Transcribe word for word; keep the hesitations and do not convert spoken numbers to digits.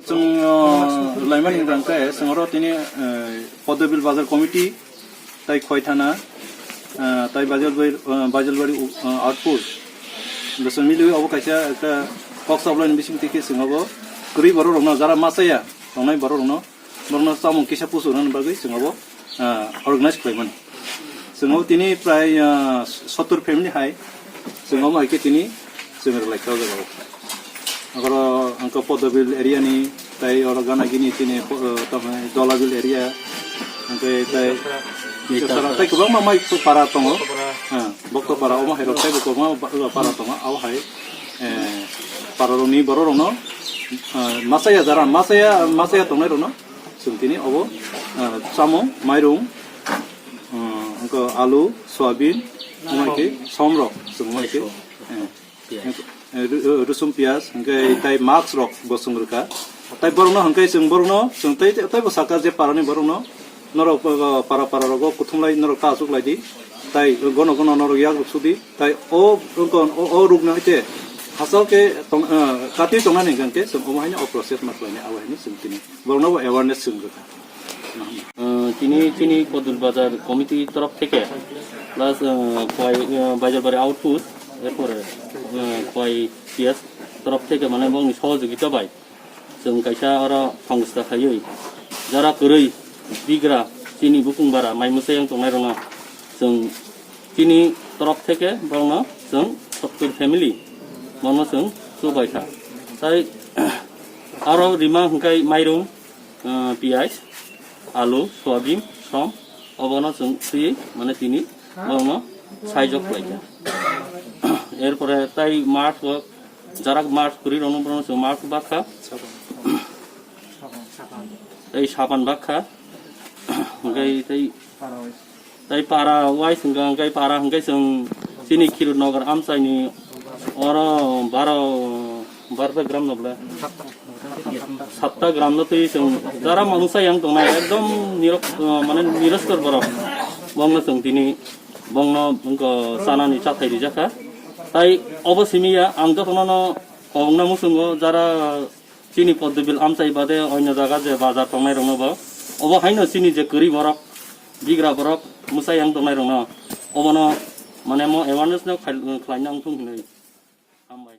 Chwng, uh, laimani hwnkha hwnkhe chwng oro tini, uh, Podobil Bazar Committee tai Khoi Thana, uh, tai Bajalbari, uh, Bajalbari, uh, Outpost. Bwswk miliwi obo kaisa ekta kok sablai ni bising tiki chwng obo kwrwi borok rokno jara machaya tongnai borok rokno borokno chamung kisa pusu rwna bagwi chwng obo ah, organize khlaimani. Chwng o tini prai, ah, sottor family hai chwng o hai khe tini chwng rwlai kha o jaga o. Oro hwnkhe Podobil area ni, tai oro gana gini tini, ah, tamo Dolabil area, hwnkhe tai Chosara, tai kwbangma mai para tongo. Ah, Bokto para omo hai rok taibo kwbangma ba-, para tongo. Abo hai, eh, para rok ni borok rok no, ah, machaya jara, machaya, machaya tongnai rok no. Chwng tini obo, ah, chamung, mairung, ah, wngkha alu, soyabin, wngkha som rok, chwng wngkha, eh, eh, ru-, eh, rusum piyaj, hwnkhe tai mask rok bo chwng rwkha. Tai borokno hwnkhe chwng borokno, chwng tei, tei bo sakha je parani borokno, norok, ah, para para rogo kuthumlai norok ta achuklai di, tai gono gono norok yak rok sudi, tai o, o, o rukna khe hachal khe tong-, ah, kati tongnani hwnkhe chwng omo haino o process ma khlainai, abo haino chwng tini. Borokno bo awareness chwng rwkha. Uh, tini, tini Kodul Bazar Committee torof theke plus, uh, Khwai, uh, Baijalbari Outpost, erpore, uh, Khwai P S torof theke mane bongni sohojogita bai chwng kaisa oro songsta khaiwi jara kwrwi bigra chini bukung bara mai mwsai yang tongnai rokno chwng chini torof theke borokno chwng sottur family bono chwng chubaikha. Tai aro rima hwnkhe mairung, ah, piyaj, alu, soyabin, som, obono chwng twi mane tini borokno saijok khlaikha. Erpore tai mask bo, jarak mask kwrwi rokno borokno chwng mask bakha. Tei sapan bakha. Hwnkhe tei Tai para wise hwnkha, hwnkhe para hwnkhe chwng chini Khirut Nagar amchaini oro baro, baro gram no bwle? Satta gram no twi chwng jara mansa yang tongnai ekdom nirok, mane niroskor borok. Bongno chwng tini bongno wngkha chanani chathai rijakha. Tai obo simi ya ang jotono no kobongna muchungo jara Chini Poddobil amchai bade oino jaga je bazar tongnai rokno bo obo haino chini je kwrwi borok, bigra borok, mwsai yang tongnai rokno obono mane mo awareness no khai-, khlaina wngthung hinwi. Hambai.